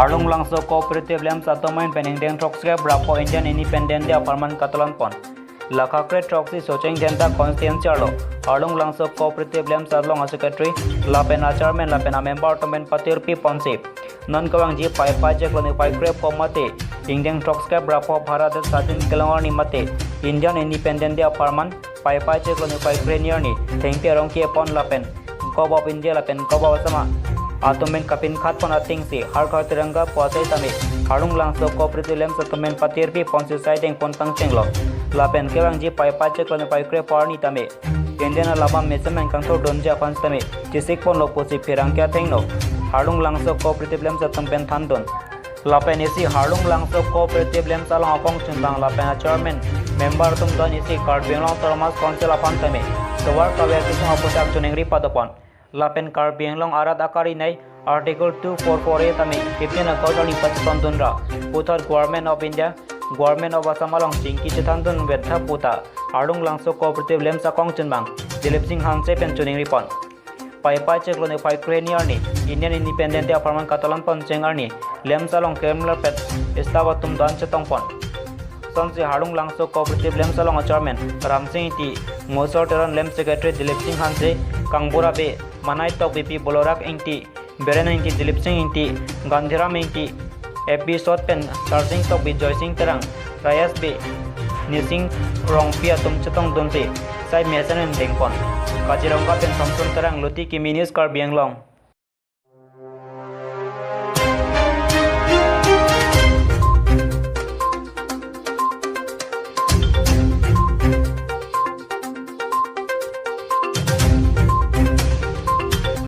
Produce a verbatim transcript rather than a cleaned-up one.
Arlung Langso Cooperative LAMPS atum ahin pen ingdeng throksi ra pho Indian Independent Day apharman katolan pon. Lakha kre throksi Socheng Dhenta constituency arlo Arlung Langso Cooperative LAMPS along a secretary lapen a chairman lapen a member atum pen patirpi ponsi, non kevangji Paipai chiklo ni phaikre pho mate ingdeng throksi ra pho Bharat Sadin kelong arni mate Indian Independent Day apharman Paipai chiklo ni phaikre ni arni thengpi arong kepon lapen Government of India lapen Government of Assam atum pen kapinkhat pon atengsi Har Ghar Tiranga pu asai tame Arlung Langso Cooperative LAMPS atum pen patirpi ponsi sai deng pon pangchenglo. Lapen kevangji Paipai chiklo ni phaikre pho arni tame Indian alabam mesen pen kangthurdunji aphan sitame chesik ponlo pusi pherangke athengno Arlung Langso Cooperative LAMPS atum pen thandun. Lapen isi Arlung Langso Cooperative LAMPS along akongchunbang lapen a chairman member atum don isi Karbi Anglong Autonomous Council aphan tame tovar kave kisung aputhak choningri padopon. Lapen Karbi Anglong arat akarinei Article two four four A tame fifteen August arni pachitondun ra puthot Government of India, Government of Assam along chingki chethandun vek tha puta Arlung Langso Cooperative LAMPS akongchunbang Dilip Singh Hanse pen choningri pon. Paipai chiklo ni phaikre ni arni Indian Independent Day apharman katolan pon cheng arni LAMPS along kemler pet staff atum don chetong pon. Sonsi Arlung Langso Cooperative LAMPS along a chairman Ramsing Ingti, Ngosor Teron LAMPS secretary Dilip Singh Hanse, Kangbura Bey, Manai Tokbipi, Bolorak Ingti, Beren Ingti, Dilip Singh Ingti, Gandhiram Ingti, A P Sot pen Sarsing Tokbi, Joysing Terang, Rayas Bey, Nising Rongpi atum chetongdunsi sai mesen pen dengpon. Kaziranga pen Samson Terang, Luti Kimi News, Karbi Anglong.